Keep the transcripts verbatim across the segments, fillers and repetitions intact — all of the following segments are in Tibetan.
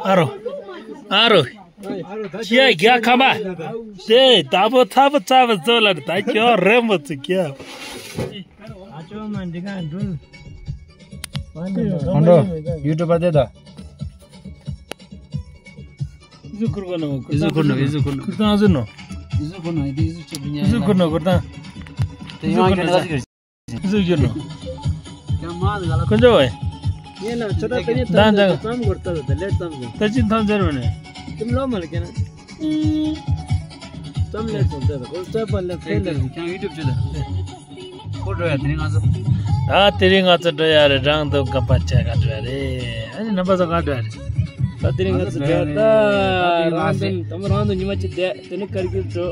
ཨ་རོ། ཨ་རོ། ཅི་ཡ་རྒྱ་ཁ་མ། དེ་ད་པོ་ཚ་པོ་ཚ་པོ་ཚོ་ལ་ད་ཁྱོད་རེ་མོ་ཚུ་ཁྱོད། ཨ་ཅོ་མ་འདི་ག་འགྲུལ། ཁོང་ཁྲོ་ཡུ་ཊུབ་པ་དེ་ད། ཨི་ཟུ་ཁུར་གོ་ནོ། ཨི་ཟུ་ཁུར་ནོ། ཨི་ཟུ་ཁུར་ནོ། ཁུར་ཏང་ཟུ་ནོ། ཨི་ཟུ་ཁུར་ནོ། ཨི་ཟུ་ཁུར་ནོ། ཁུར་ཏང་། ཨི་ཟུ་ཁུར་ནོ། ཁུར་ཏང་། ཟུག་གི་ནོ། ཁོ་ཚོ་བས། ངས་ན་ཆོ་ད་ཏ་ནི་ད་ད་ཙམ་གོར་ད་ད་ལེ་ཙམ་གོ། ད་ཅི་ཐམས་ཅད་རོ་ནས། ཙམ་ལོ་མ་ལ་ཀྱ་ན། ཙམ་ལེ་ཙམ་ད་ད་གོ་ཙམ་པ་ལེ་ཕེ་ལེ། ཁྱང་ཡུ་ཊུབ་ཅི་ད། ཁོ་འགྲོ་ཡ་དེ་རིང་ང་ཚོ། ད་དེ་རིང་ང་ཚོ་འགྲོ་ཡ་རེད། རང་དུ་ག་པ་ཆ་ག་འགྲོ་ཡ་རེད། ཨ་ནི་རྣམ་པ་ཚོ་ག་འགྲོ་ཡ་རེད། ད་དེ་རིང་ང་ཚོ་འགྲོ་ཡ་ད་རང་དུ་དམ་རང་དུ་ཉི་མ་གཅིག་བསྡད། དེ་ནི་དཀར་གྱི་འགྲོ།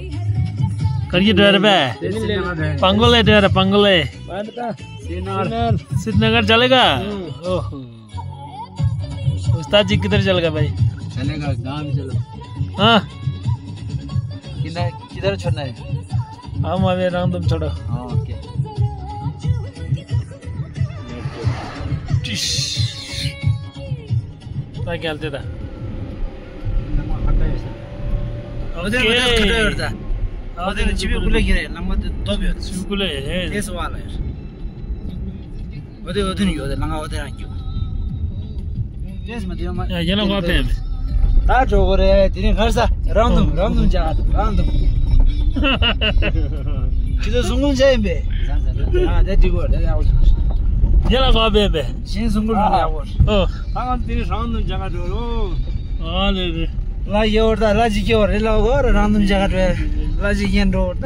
དཀར་གྱི་འགྲོ་རེད་པས། དེ་ནི་ལེ། པང་གོ་ལེ་འགྲོ་རེད། པང་གོ་ལེ། श्रीनगर। श्रीनगर चलेगा? हम्म। ओहो। उस्ताद जी किधर चलेगा भाई? चलेगा, गांव में चलो। हाँ। किधर, किधर छोड़ना है? हम अभी रामदम छोड़ो। हाँ, ओके। टिश। ད་གལ་ཏེ་ད། ཨོ་ཁེ། ཨོ་ཁེ། ཨོ་ཁེ། ཅི་བི་ཀུ་ལེ་ཁེ་རེ་ལམ་མ་དེ་དོ་བེ། ཅི་བི་ཀུ་ལེ་རེ། ཨེ་སི་ཝ་ལ་ཡོད། ཨོ་དེ་ཨོ་དེ་ནི་ཡོད་དེ་ལང་ཨོ་དེ་རང་ཀྱོ། ཨེ་སི་མ་དེ་ཡོད་མ། ཡ་ཡ་ལ་གོ་ཕེ། ད་འགྲོ་གོ་རེ་དེ་རིང་ཁར་ས་རང་དུམ་རང་དུམ་ཅག་རང་དུམ། ཁྱེད་ཚོ་བཟུང་ཁུངས་བྱས་ཡིན་པས། ཨ་དེ་འགྲིག་གོ་དེ་ཡག་པོ་བྱུང་། ཡ་ལ་གོ་ཕེ་པས། གཞན་བཟུང་ཁུངས་ཡག་པོ། ཨོ། ད་ང་ཚོ་དེ་རིང་རང་དུམ་ཅག་འགྲོ་རོ། ཨ་ལེ་ལེ། ལ་ཡོར་ད་ལ་ཅི་ཀྱོར་རེ་ལ་གོ་ར་རང་དུམ་ཅག་འགྲོ། ལ་ཅི་ཀྱན་འགྲོ་ད།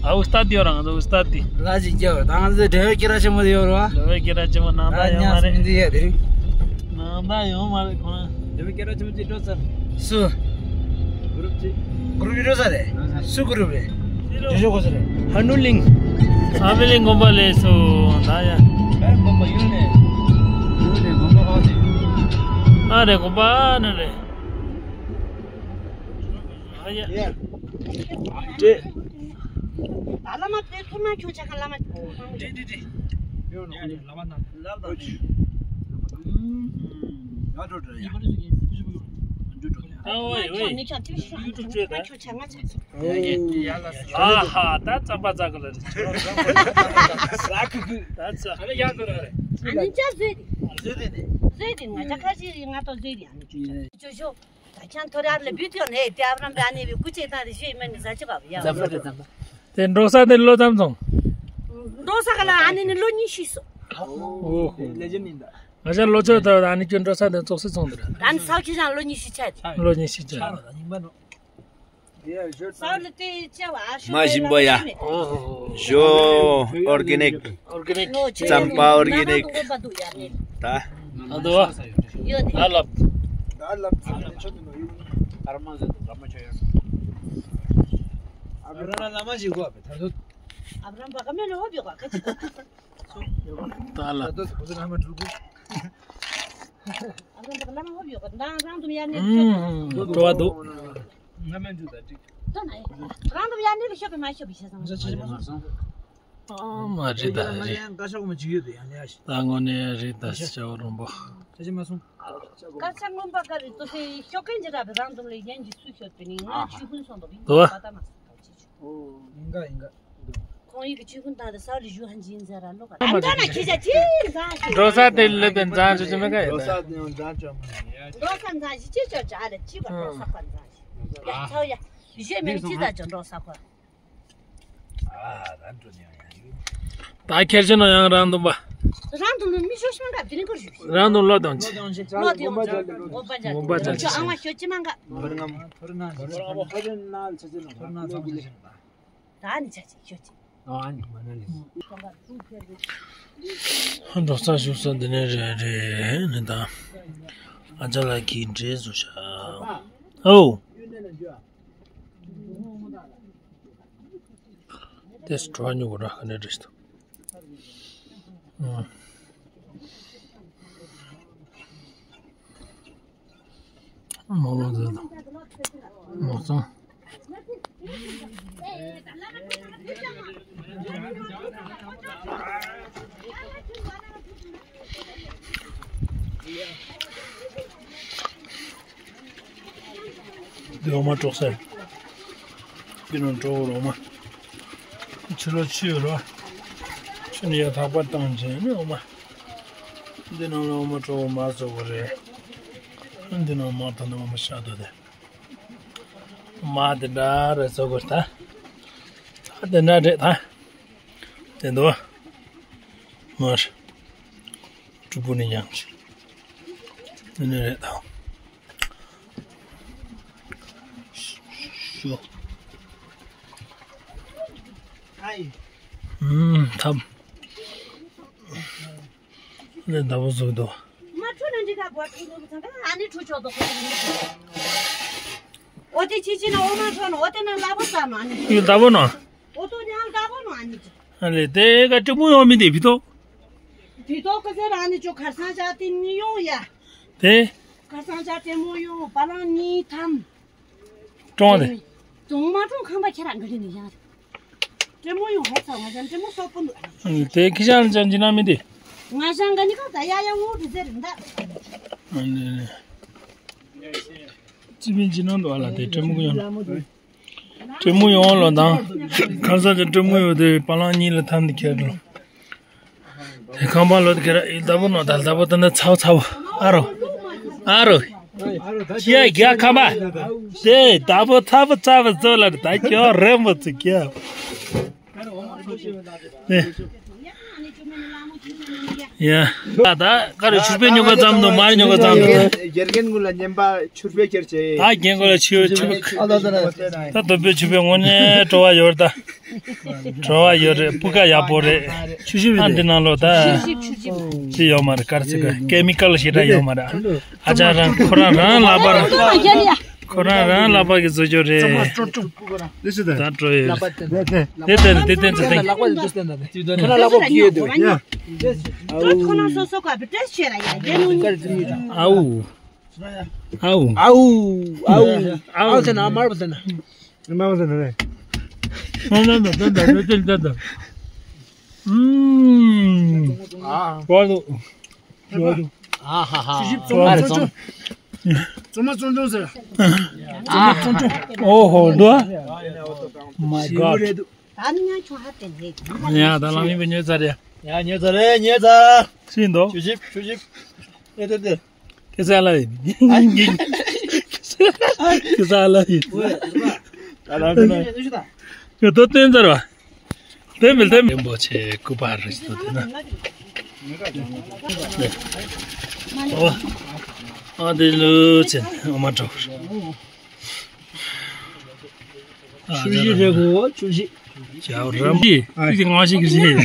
ཨ་ཨུ་སྟ་དི་ཡོད་རང་ཨུ་སྟ་དི། ལ་ཅི་ཀྱོར་ད་ང་ཚོ་འབྲེལ་བའི་སྐད་གྲགས་ཆེན་པོ་དེ་ཡོད་རོ། འབྲེལ་བའི་སྐད་གྲགས་ཆེན་པོ་ནང་ད་ད་ཡོང་མ་ཉག་རེད། སྨིན་དི་ཡ་དེ་རིང་། ནང་ད་ཡོང་མ་རེད་ཁོང་། འབྲེལ་བའི་སྐད་གྲགས་ཆེན་པོ་ཅིག་འགྲོ་ཚར། སུ། གུ་རུབ་ཅིག་གུ་རུབ་ཅིག་འགྲོ་ཚར་རེད། སུ་གུ་རུབ་རེད། ཇོ་ཇོ་གོ་ཚར་རེད། ཧ་ནུ་ལིང་། ཨ་མི་ལིང་དགོན་པ་ལས་སོ་ད་ཡ། དགོན་པ་ཡུལ་ནས། ཡུལ་ནས་དགོན་པ་ཧ་ནི། ཨ་རེ་དགོན་པ་ནི་རེད། ཨ་ཡ། ཏྲེ། ད་བླ་མ་དེ་ཐུར་མ་ཁྱོད་ཆ་ཁ་བླ་མ། ཏྲེ་ཏྲེ་ཏྲེ། ཡོད་ནོ། ཡ་ནི་བླ་མ་ན། བླ་མ་ན། ང་འགྲོ་འགྲོ་ཡ། འགྲོ་འགྲོ་ཡ། ཨ་ཝེ་ཝེ། ཡུ་ཊུབ་བྱོས་ད། ཁྱོད་ཆ་ང་ཆ། ཡ་ཡ་ཡ་ལ་ས། ཨ་ཧ་ད་ཙམ་པ་ཙག་གི་ལ་རེད། ས་ཁུ་ཁུ། ད་ཙ། ཨ་ནི་ཡ་ཏོ་ར་རེད། ཨ་ནི་ཅ་ཟོས་ཏེ། ཟོས་ཏེ་ནི། ཟོས་ཏེ་ང་ཅ་ཁ་ཅི་ང་ཏོ་ཟོས་ཏེ་ཨ་ནི་ཅོ་ཅོ། ད་ཁྱང་ཐོ་ར་ལ་བུད་ཡོང་ནས་དེ་ཨབ་རམ་ར་ནི་བི་ཀུ་ཅེ་ཏང་དེ་ཤེས་མ་ནི་ཟ་ཅི་བ་ཡ། ཙམ་པ་ཙམ་པ། དེ་འགྲོ་ས་དེ་ལོ་ཙམ་སོང་། འགྲོ་ས་ག་ལ་ཨ་ནི་ནི་ལོ་གཉིས་ཤིག་སོང་། ཨོ་ཧོ། ལེ་ཇེན་ཡིན་ད། ང་ཅག་ལོ་ཆོས་ད་ཨ་ནི་ཁྱོད་འགྲོ་ས་དེ་ཙོགས་སུ་སོང་དེ་ར། ད་ནི་ས་ཁྱི་ཅང་ལོ་གཉིས་ཤིག་ཆད། ལོ་གཉིས་ཤིག་ཆད། ས་ལ་དེ་ཅེ་བ་ཤོད། མ་ཞིམ་པོ་ཡ། ཨོ་ཧོ། ཇོ་ཨོར་གེ་ནིག་ཨོར་གེ་ནིག་ཙམ་པ་ཨོར་གེ་ནིག་ད། ཨ་དོ། ཡོད་དེ། ད་ལབ། ད་ལབ། ཨ་ར་མ་ཟེར་དུ་ར་མ་ཆོ་ཡ། ཨ་ར་ལ་མ་ཞིག་གོ་བ་ད་དོ། ཨབ་རམ་བ་ག་མེ་ནོ་བི་ག་ཁ་ཅི། ད་ལ། ད་དོ་ཁོ་ཚོ་ལ་མ་འགྲུལ་གོ། ཨབ་རམ་བ་ག་ལ་མ་བི་ག་ད་རང་དུ་ཡ་ནི། ཨུམ། འགྲོ་བ་འདུག་ང་མ་འགྲུལ་ད་ཅིག་ད་ན་ཡ། རང་དུ་ཡ་ནི་ལ་ཤོ་གི་མ་ཤོ་གི་ཤ་སང་། ང་ཅི་མ་སོང་། ཨ་མ་རེད་ད་རེད། ད་དངོས་གནས་རེད་ད་ཤ་བ་རོང་པོ། ད་ཅི་མ་སོང་། ཀ་ས་རྔོན་པ་ཀ་རི་ཏོ་སེ་ཤོ་ཀན་ཇི་ར་བི་རང་དུམ་ལེ་ཡན་ཇི་སུ་ཤོད་པི་ནི་ང་ཆུ་ཁུན་སོང་དོ་བི་ང་ད་ད་མ་སོང་ད་ཅི་ཆུ། ཨོ་ཡིན་ག་ཡིན་ག་ཁོང་ཡིག་གི་ཆུ་ཁུན་ད་དེ་ས་ལི་ཞུ་ཧན་ཇི་ཡིན་ཟེར་ར་ལོ་ག་ཨ་ད་ན་ཁྱི་ཅག་ཅི་ཡིན་ཟ་ཤི། འགྲོ་ས་དེ་ལེ་བན་ཛང་ཆུ་ཆུ་མེ་ག་ཡིན་ད། འགྲོ་ས་དེ་ཡང་ཛང་ཆོ་མ་ཡིན། འགྲོ་ས་ཛང་ཤི་ཅི་ཆོ་ཅ་ལེ་ཅི་ག་འགྲོ་ས་ཁོ་ཛང་ཤི། ཡ་ཚའོ་ཡ་ཞེ་མེ་ཅི་ད་ཅོ་འགྲོ་ས་ཁོ། ད་ཁྱེར་ཆེན་ནོ་ཡང་རང་དུམ་པ། རང་དུམ་ནི་མི་ཤོ་ཤོ་འགའ་དེ་རིང་ཀོ་ཞུ། རང་དུམ་ལོ་དང་ཆེ། ལོ་དེ་ཡོང་ཅོ་ངོ་པ་ཅ་ངོ་པ་ཅ་ཆེ། ཨང་བ་ཤོ་ཅི་མ་འགའ། ད་ནི་ཆ་ཅིག་ཤོ་ཅི། འགྲོ་ས་བཞུགས་ས་འདི་ནས་རེད་རེད་ནི་ད། ཨ་ཅག་ལགས་ཀྱིས་འདྲེས་བཟོ་ཤག་ཨོ། དེ་སྤྲོ་བ་ཉོ་གོ་ར་ཁ་ནས་འདྲེས་ཏོ། མོག་མོག་ཟེར་དང་། མོག་ཚང་། འོ་མ་དཀྲོག་ས་རེད། འདི་ནང་དཀྲོག་རོགས་མ། ཕྱི་ལོགས་ཕྱི་ཡོད་རོགས། ཕྱི་ནས་ཡར་ཐག་པ་བཏང་བྱས་ནས་འོ་མ། འདི་ནང་ལ་འོ་མ་དཀྲོག་མ་བཟོ་དགོས་རེད། འདི་ནང་མར་ད་ནི་འོ་མ་བཞག་འདུག་སྟེ། མར་དེ་འདྲ་རེད་བཟོ་དགོས་ད། ད་དེ་འདྲ་རེད་ད། དེ་འདུག་མར། གྲུ་པོ་ནས་ཡང་ཅི། དེ་ནས་རེད་དང་། ཤོ། ཨམ་ཐབ། ལས་ཟླ་བོ་བཟོ་འདུག་མ་འཁྲུ་ན་འདི་ག་བར་འཁྲུ་འདུག་ཚང་ག་ཨ་ནི་འཁྲུ་ཆོག་འདུག་འོ་དེ་ཁྱི་ཁྱི་ན་འོ་མ་འཁྲུ་ན་འོ་དེ་ན་ལ་བོ་ཟ་ན་ཨ་ནི་འཁྲུ། ཡུལ་ཟླ་བོ་ན། འོ་དོ་ཉང་ལ་བོ་ན་ཨ་ནི་འཁྲུ། ཨ་ལེ་དེ་ག་ཏྲི་མོ་ཡོང་མི་འདི་བི་ཏོ། བི་ཏོ་ཀ་ཟེར་ཨ་ནི་ཅོ་ཁར་སང་ཅག་དེ་མི་ཡོང་ཡ། དེ། ཁར་སང་ཅག་ཏྲི་མོ་ཡོང་བ་ལང་གཉིས་ཐམ། ཀྲོང་དེ། ཀྲོང་མ་ཀྲོང་ཁང་པ་ཁྱེད་རང་གི་རིན་ནས་ཡང་། ཀྲེ་མོ་ཡོང་ཧེ་ཚ་ང་ཅང་ཀྲེ་མོ་སོག་པོ་འདུག་དེ་ཁི་ཤང་ཅང་ཅི་ན་མི་དེ། ང་ཅང་ག་ནི་ཁ་ད་ཡ་ཡ་ངུ་དུ་ཟེར་འདའ། ཙི་པིན་ཅི་ན་འདུག་ཨ་ལ་དེ་ཀྲེ་མོ་གི་ཡོང་། ཀྲེ་མོ་ཡོང་ལོ་དང་། ཁ་ས་ཅི་ཀྲེ་མོ་ཡོད་དེ་པ་ལང་གཉིས་ལ་ཐམ་དེ་ཁྱེར་ལོ། དེ་ཁང་པ་ལོ་དེ་ཁྱེར་ཨི་ད་བུ་ནོ་ད་ད་བུ་ད་ན་ཚའོ་ཚའོ་ཨ་རོ། ཨ་རོ། ཅི་ཡ་རྒྱ་ཁ་མ། དེ་ད་བོ་ཚ་བོ་ཚ་བོ་ཚོ་ལ་ད་ཁྱོད་རེམ་བོ་ཚུ་ཁྱོད། ནེ། ཡ། ད་ད་ག་རེ་ཆུར་པའི་ཉོ་ག་ཙམ་དུ་མར་ཉོ་ག་ཙམ་དུ། དགེ་རྒན་ཀུན་ལ་ཉན་པ་ཆུར་པའི་ཁྱེར་ཆེ། ད་རྒན་ཀུན་ལ་ཆུ་ཆུ། ད་དོ་པའི་ཆུ་པའི་ངོ་ནས་བྲོ་བ་ཡོད་ད། བྲོ་བ་ཡོད་རེད། སྤུས་ཀ་ཡག་པོ་རེད། ཆུ་ཞིབ་ཨ་རེད། འདི་ནང་ལོ་ད། ཆུ་ཞིབ་ཆུ་ཞིབ། ཅི་ཡོད་མ་རེད། དཀར་ཚིག་ག་ཀེ་མི་ཀལ་ཞེ་དྲག་ཡོད་མ་རེད། ཨ་ཅག་རང་ཁོ་རང་རང་ལག་པར། ཁོ་རང་རང་ལག་པ་གི་བཟོ་རྒྱུ་རེད། ད་བྲོ་ཡོད་རེད། དེ་ལྟ་དེ་བསྟན་ཚེ་བསྟན། ཁོ་རང་སོ་སོ་ག་བི་ཏྲེས་ཆེ་ར་ཡ་རྒྱ་ནུ། ཨའུ། ཨའུ། ཨའུ། ཨའུ། ཨའུ་ཟེར་ན་དམར་པོ་ཟེར་ན། དམར་པོ་ཟེར་ན་རེད། ན་ན་ན་ད་ད་ད་ད་ད། ཨུམ། ཨ། བ་དུ། བ་དུ། ཨ་ཧ་ཧ། ཆུ་ཞིབ་བཙོང་མ་བཙོང་ཆུང་། བཙོང་མ་བཙོང་ཆུང་ཟེར། བཙོང་མ་བཙོང་ཆུང་། ཨོ་ཧོ་དུ། My God། ད་ནི་ང་ཆུང་ཧ་དེ་ནས། ཡ་ད་ལམ་ཡིན་པའི་ཉོས་ཚར་རེད། ཡ་ཉོས་ཚར་རེད་ཉོས་ཚར། ཤིན་ཏོ། ཆུ་ཞིབ་ཆུ་ཞིབ། ཨེ་དེ་དེ། ཁེ་ས་ལ་ཡིན། ཁེ་ས་ལ་ཡིན། ད་ལ་ཁེ་ན། ཁེ་ཏོ་བསྟན་ཚར་བ། དེ་མི་དེ་མི་འབོ་ཆེ་སྐུ་པར་རེ་ཞིག་ཏུ་དེ་ན། ཨོ། ཨ་དེ་ལུ་ཆེ་ཨ་མ་གྲོགས། ཆུ་བཞི་རེད་གོ་ཆུ་བཞི། ཅའོ་རམ་གྱི་ཨ་ཅིག་ང་ཞིག་གི་ཞིག་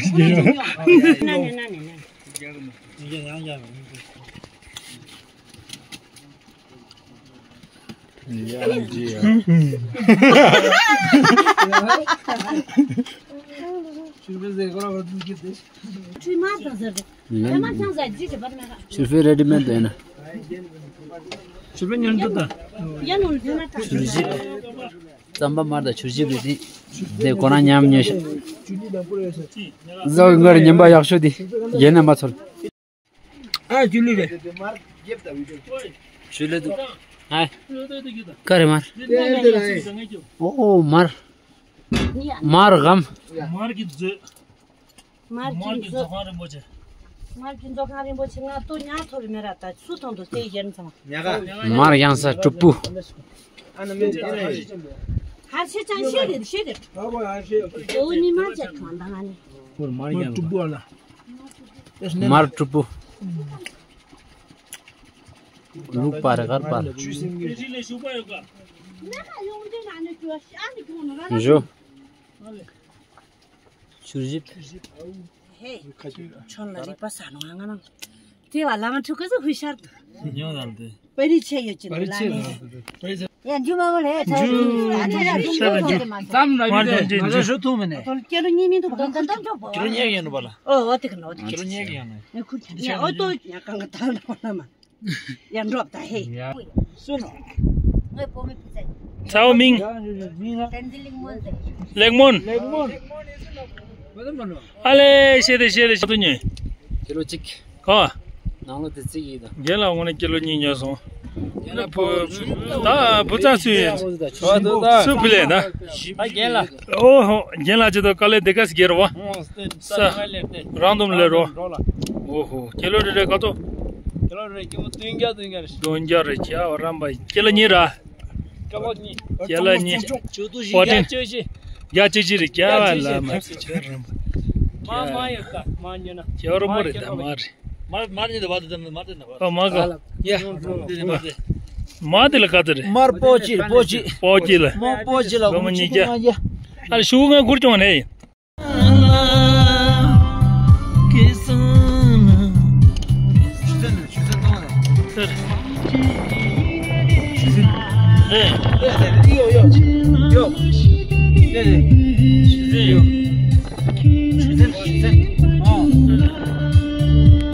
ཆུར་ཕེ་རེ་ཌི་མེད་དེ་ན། ཆུར་ཕེ་ཉོན་དུ་ད། ཆུར་ཞིབ། རྩམ་པ་མར་དང་ཆུར་ཞིབ་རེ་ཌི། དེ་ཁོ་རང་མཉམ་ཉོས་ཤག་ཟོག་གི་ངར་ཉན་པ་ཡག་ཤོས་དེ། ཡེ་ན་མ་ཚོར། ཨ་ཅུ་ལི་རེད། ཅུ་ལི་དུ། ཨ། ཀ་རེ་མར། ཨོ་ཨོ་མར། མར་གམ། མར་གྱི་མཛོད། མར་གྱི་མཛོད་ཁང་རིན་པོ་ཆེ། མར་གྱི་མཛོད་ཁང་རིན་པོ་ཆེ་ང་ཏོ་ཉག་ཐོབ་པའི་མེ་ར་ད་སུ་མཐོང་དུ་དེ་ཡེར་མཚམས། མར་ཡང་ས་གྲུབ་པོ། ཧར་ཤེ་ཅང་ཤེ་རེད་ཤེ་རེད། ཨོ་ནི་མར་ཅག་ཐོང་དང་ཨ་ནི། མར་གྲུབ་པོ་ཨ་ལ། མར་གྲུབ་པོ། ལུག་པར་གར་པར། ཞོ། ཆུར་ཞིབ། ཧེ། ཁྱོད་ལ་རིག་པ་ཟ་ནོ་ང་ང་ནང་། དེ་བ་ལ་ང་ཕྲུ་གུ་ཟིག་ཧུ་ཤར་དུ། ཉོ་རང་དེ། པ་རི་ཆེ་ཡོད་ཀྱི་འདུག་ལ་ནི། ཡ་འཇུ་མ་མ་ལས་ཐ་འཇུ་ཤ་བ་འཇུ། ཙམ་ལ་ཡོད་དེ་ང་ཚོ་ཤོ་ཐུང་མི་ནས། ཁྱེད་རང་ཉེ་གི་ཡོད་ནོ་པ་ལ། ཨོ་ཨོ་དེ་ག་ནོ་དེ་ཁྱེད་རང་ཉེ་གི་ཡོད་ནོ། ནི་ཁུར་ཁྱེད་རང་ཨོ་ཏོ་ཉ་གང་ག་ད་ལོ་ན་མ། ཡར་འགྲོ་ད་ཧེ། སུ་ནོ། ངའི་བུ་མོའི་བུ་ཚ། ཚའོ་མིང་། ཏན་ཏན་ལེགས་མོན་ཟེར། ལེགས་མོན། ལེགས་མོན། ཨ་ལེ་ཤེས་ཏེ་ཤེས་ཏེ་ཤེས་ཏེ་ཉོས། ཀི་ལོ་གཅིག་ག་བ། ནང་ལོ་དེ་གཅིག་ཡིན་ད། རྒན་ལགས་དངོས་གནས་ཀི་ལོ་གཉིས་ཉོས་སོང་། ད་བུ་ཚ་སུ་ཡིན། སུ་ཕི་ལེ་ན། ཨོ་ཧོ། རྒན་ལགས་ཅི་ད་དཀའ་ལས་དེ་ག་སི་རྒྱལ་བ། ས། རང་དུམ་ལས་རོ། ཨོ་ཧོ། ཁྱེད་ལོ་རེ་རེ་ག་ཏོ། ཁྱེད་ལོ་རེ་ཁྱེད་མོ་བདུན་བརྒྱ་བདུན་བརྒྱ་རེ། བདུན་བརྒྱ་རེ་ཁྱེད་ཨ་རམ་པ་ཁྱེད་ལ་གཉིས་ར། ཁྱེད་ལ་གཉིས། བ་ཏིན། བརྒྱ་བཅུ་བཞི་རེ་ཁྱེད་ཨ་ལ་མ་ཁྱེད་རམ་པ། མ་མ་ཡོད་ད་མ་ཉོ་ན། ཁྱེད་རོ་མོ་རེ་ད་མ་རེ། མར་མར་ཉིད་དུ་བ་དུ་དམ་མར་དུ་ན་བ། ཨ་མ་ག། ཡ། འདི་ནི་མར་དུ། མ་དེ་ལ་ག་དུ་རེད། མར་པོ་ཅི་པོ་ཅི། པོ་ཅི་ལ། མ་པོ་ཅི་ལ་གོ་མ་ཉི་ཀྱ། ཨ་ལ་ཤུ་གུ་ང་གུར་ཅོང་ནས།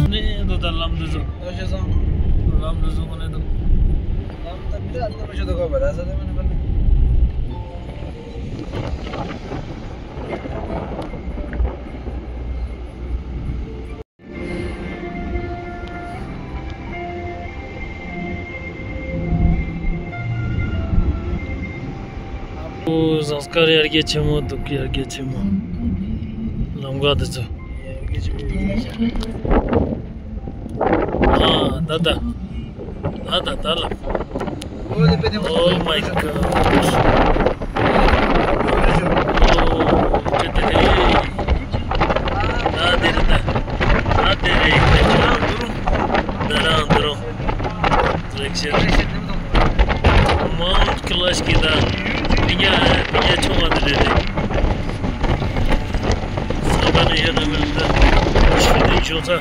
ནས་ད་ལམ་འདི་ཚོ། ལམ་འདི་ཚོ་ངོ་ནས་འདུག་ལམ་ད་མི་ར་ཏོ་ཤོ་ད་གོ་བ་ད་ས་ད་མ་ན་བ་ན། ཨོ། ཟངས་དཀར་ཡར་རྒྱས་ཆེན་མོ་འདུག་ཡར་རྒྱས་ཆེན་མོ། ལམ་ཁ་འདི་ཚོ། ཨ་ད་ད། ད་ད་ད་ལ། Oh my God. ཨོ་ཅི་དེ་རེད། ད་དེ་རེད་ད། ད་དེ་རེད། ད་རང་འདུག་རུང་། ད་རང་འདུག་རུང་། Direction. Mount Kalash གི་ད། མི་ཉ་མི་ཉ་ཆུང་བ་དེ་རེད་དེ། ས་ག་ནས་ཡོད་ན་མིན་ད། ཆུ་དེ་བྱུང་ཚ།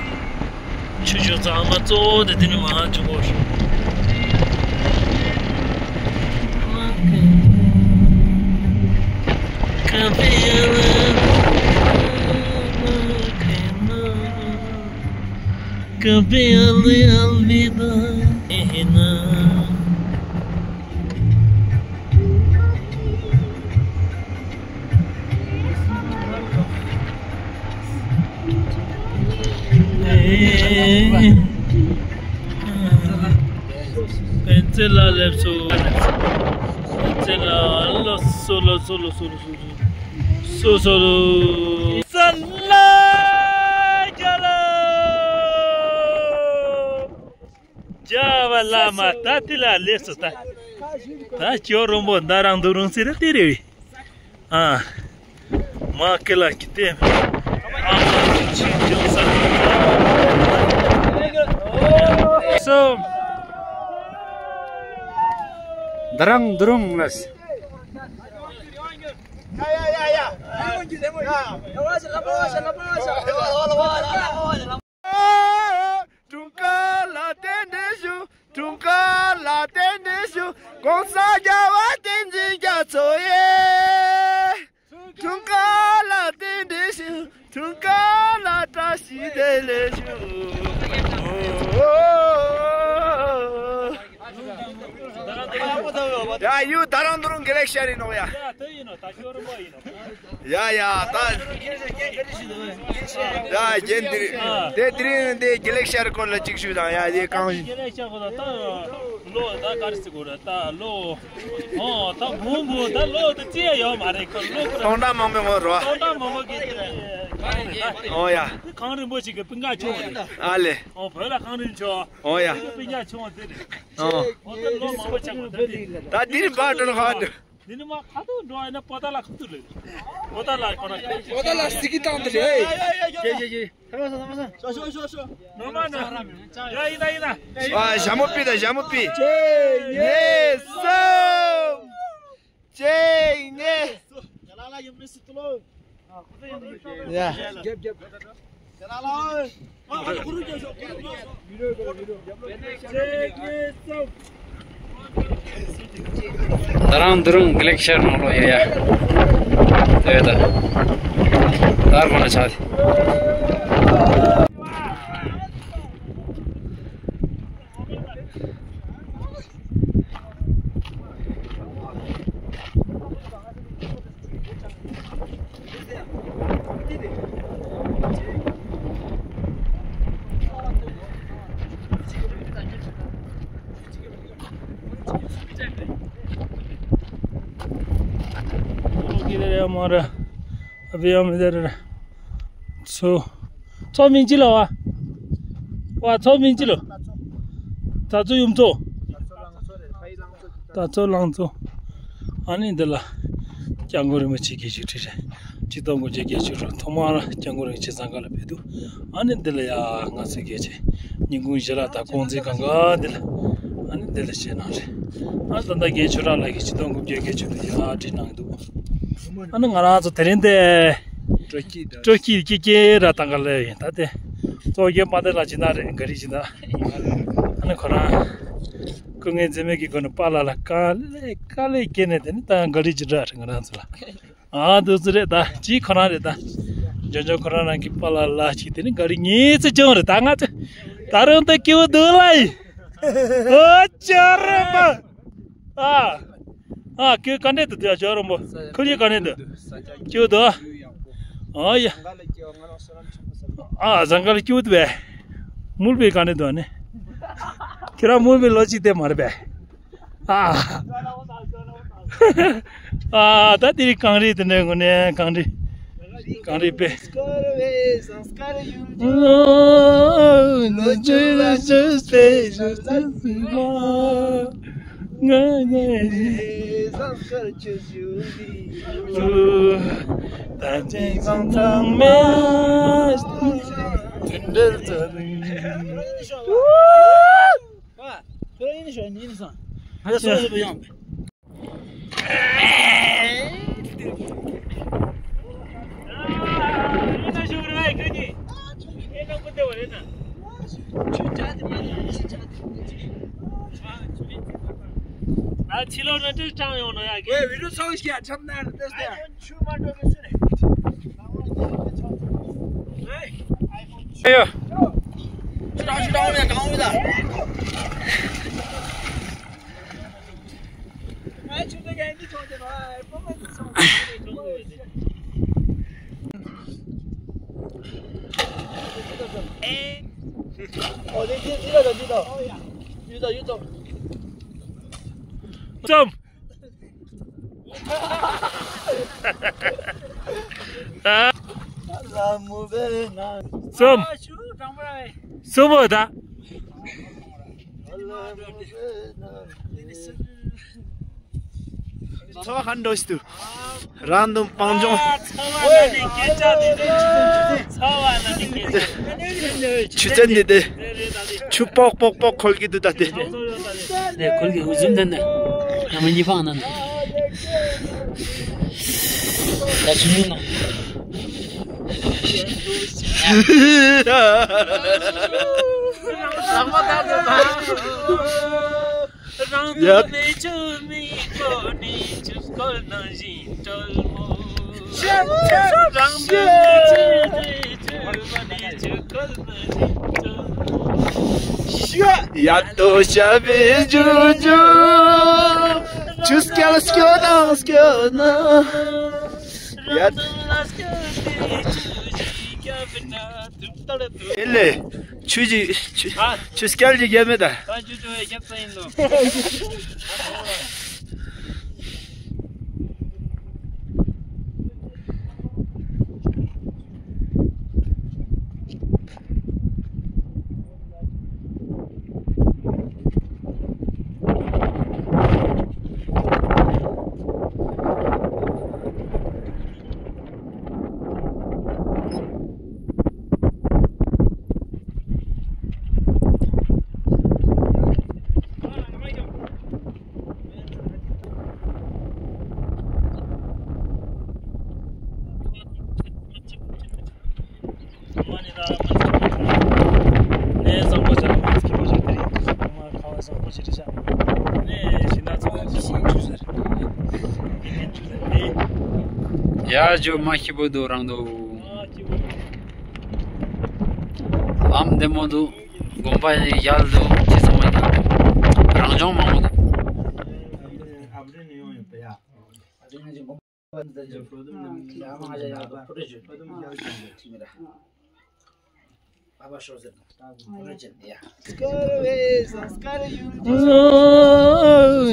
ཆུ་བྱུང་ཚ་ཨ་མ་གཙོ་བོ་དེ་དེ་ནི་མ་ཧ་ཆུ་གོ་ཤོ། Café al olvidar. Pensela lepso. Pensela lo solo solo solo solo. སོ་སོ་རུ། ས་ལ་རྒྱ་ལ། རྒྱ་བ་བླ་མ་ད་དེ་ལ་ལས་སུ་ད། ད་ཅོ་རོང་པོ་ད་རང་འདུག་རུང་ཟེར་དེ་རེད། ཨ། མ་ཀི་ལ་ཀི་ཏེ། ཨ་མ་ཅི་ཅོ་ས། སོ། ད་རང་འདུག་རུང་ལ། འཁྲུངས་སྐར་ལ་རྟེན་འབྲེལ་ཞུ། འཁྲུངས་སྐར་ལ་རྟེན་འབྲེལ་ཞུ། ༸གོང་ས་༸རྒྱལ་བ་བསྟན་འཛིན་རྒྱ་མཚོ་ཡེ། འཁྲུངས་སྐར་ལ་རྟེན་འབྲེལ་ཞུ། འཁྲུངས་སྐར་ལ་བཀྲ་ཤིས་བདེ་ལེགས་ཞུ། ཡ་ཡུ་ད་རང་འདུག་རུང་དགེ་ལེགས་ཤར་ཡིན་ནོག་ཡ། ཡ་ཡ་ད། ཡ་རྒན་དེ་རིང་དེ་དེ་རིང་དེ་དགེ་ལེགས་ཤར་སྐོར་ལ་གཅིག་ཞུ་དང་ཡ་དེ་གང་། དགེ་ལེགས་ཤར་སྐོར་ལ་ད་ལོ་ད་ག་རེ་ཟེར་དགོས་རེད་ད་ལོ། ཨོ་ད་བུང་བུ་ད་ལོ་ད་ཅི་ཡ་ཡོད་མ་རེད་ཁོ་ལོ་ཁོ་ར། སྟོང་ཕྲག་མང་པོའི་ངོ་རོ། སྟོང་ཕྲག་མང་པོ་གི་དེ་རེད། ཨོ་ཡ། ཁང་རིན་པོ་ཆེ་གི་སྤུན་ཀ་ཆུང་བ་རེད། ཨ་ལེ། ཨོ་བོད་ལ་ཁང་རིན་ཆོག་ཨོ་ཡ། སྤུན་ཀ་ཆུང་བ་དེ་རེད། ཨོ། ཨོ་ད་ལོ་མང་པོ་ཆགས་པ་ད་དེ་རེད། ད་དེ་རིང་བར་འགྲོ་ན་ཧ་འདུག་འདི་ནི་མ་ཁ་ཐུག་འགྲོ་ཨ་ན་པོ་ཏ་ལ་ཁ་ཐུག་རེད། པོ་ཏ་ལ་ཁོ་ན་ཁ་ཐུག་པོ་ཏ་ལ་སི་ཀི་བཏང་དེ་རེད། ཡེ་ཡེ་ཡེ། ཐ་མ་སོ་ཐ་མ་སོ། ཤོ་ཤོ་ཤོ་ཤོ། ནོར་མ་ན། ཡ་ཡིན་ད་ཡིན་ད། ཨ་ཞྭ་མོ་པི་ད་ཞྭ་མོ་པི། ཅེ་ཡེ་སོ། ཅེ་ཡེ། ཡ། རྒྱབ་རྒྱབ། ད་རང་འདི་རུང་དགེ་ལེགས་ཤར་ནང་ལོགས་ཡ་ཡ། དེ་ད། ད་རུང་ལ་ཆགས་ཏེ། ཁྱེད་རེ་མ་རེད། ཨ་བི་ཡ་མི་དེ་རེད། ཚོ། ཚོ་མིན་ཅི་ལ་བ། བ་ཚོ་མིན་ཅི་ལ། ད་ཚོ་ཡུམ་ཚོ། ད་ཚོ་ལང་ཚོ། ཨ་ནི་འདི་ལ། སྐྱབས་མགོན་རིན་པོ་ཆེ་བརྒྱད་ཅུ་གྲས་རེད། ཆིག་སྟོང་དགུ་བརྒྱ་བརྒྱད་ཅུ་རུ་ཐོག་མར་སྐྱབས་མགོན་རིན་པོ་ཆེ་ཟངས་དཀར་ལ་ཕེབས་འདུག་ཨ་ནི་འདི་ལ་ཡ་ང་ཚོའི་རྒྱལ་ཆེ། ཉིན་གུང་ཞལ་ལག་དང་དགོང་ཚིགས་གང་ག་འདི་ལ། ཨ་ནི་འདི་ལ་བྱས་གནང་རེད། ཨ་ད་ལྟ་རྒན་ཆོས་གྲགས་ལགས་ཀྱིས་ཆིག་སྟོང་དགུ་བརྒྱ་བརྒྱད་ཅུ་དུ་ཡ་བྲིས་གནང་འདུག་ཨ་ནི་ང་རང་ཚོ་དེ་རིང་དེ། སྤྲོ་སྐྱིད་དང་། སྤྲོ་སྐྱིད་ཀྱི་སྐྱེ་ར་དང་ག་ལ་ཡིན་ད་དེ། གཙོ་རྒན་དཔལ་ལྡན་ལགས་ཇི་ལྟར་རེད་ག་རེ་ཇི་ལྟར། ཨ་ནི་ཁོ་རང་། སྐུ་ངལ་འཛེམས་མེད་ཀྱི་སྒོ་ནས་པཱ་ལགས་ལ་དཀའ་ལས་དཀའ་ལས་བརྒྱབ་ནས་དེ་ནི་ད་ག་རེ་ཇི་འདྲ་རེད་ང་རང་ཚོ་ལ། ཨ་འདུག་ཚོད་རེད་ད་ཅི་ཁོ་རང་རེད་ད། འཇོན་འཇོན་ཁོ་རང་རང་གི་པཱ་ལགས་ལ་ཅིག་དེ་ནི་ག་རེ་ངེས་ཚེ་ཅང་རེད་ད་ང་ཚོ། ད་རུང་ད་སྐྱིད་པོ་འདུག་ལ་ཡིན། ཨོ་ཅོ་རེད་པ། ཨ། ཨ་ཁྱོད་ག་འདྲས་འདུག་དེ་ཅོ་རོང་པོ། ཁོ་གཉིས་ག་འདྲས་འདུག་སྐྱིད་འདུག་ཨ་ཡ། ཨ་ཟངས་དཀར་སྐྱིད་འདུག་པས། མུལ་པའི་ག་འདྲས་འདུག་ཨ་ནི། ཁྱེད་རང་མུལ་པའི་ལོ་གཅིག་དེ་མ་རེད་པས། ཨ། ཨ་ད་དེ་རིང་གངས་རི་དེ་འདྲས་དངོས་གནས་གངས་རི། གངས་རི་དཔེ། ཨ་ཕྱི་ལོགས་ན་ཏིས་ཀྲང་ཡོང་ན་ཡ་གི། ཨེ་བི་ཌི་ཡོ་ཚོགས་ཤིག་ཡ་འཁྲབ་ན་རེད་ཏེ་སྟེ། ཨེ་ཡོ། ཤི་ཏང་ཤི་ཏང་ཡ་གང་བི་ད། ཙམ། ཙམ། གསུམ་པོ་ད། ཚོ་ཧན་འགྲོ་ཞིག་ཏུ། རང་དུ་སྤང་ལྗོངས། ཆུ་ཚན་འདི་དེ། ཆུ་པོག་པོག་པོག་ཁོལ་གྱི་འདུག་ད་དེ། ནས་ཁོལ་གྱི་འུ་ཟུམ་དེ་ནས། ཡང་མི་གཉིས་ཕང་ན་ནས། ད་ཆུ་མིན་ནོ། ཡ། ཡ་ཏོ་ཤ་བའི་ཇུ་ཇུ། ཆུ་སྐྱལ་སྐྱོ་དང་སྐྱོ་ན། ཡ། ཨེ་ལེ། ཆུ་ཅི་ཆུ་ཆུ་སྐྱལ་ཅི་རྒྱབ་མེད་ད། ད་ཆུ་ཆུ་རྒྱབ་ས་ཡིན་ནོ། ཡ་ཇོ་མ་ཤི་བོ་དོ་རང་དོ། ལམ་བདེ་མོ་འདུག་དགོན་པ་ཡག་འདུག་ཅི་ཚང་མ་ཡག་འདུག་རང་སྦྱོང་མང་པོ་འདུག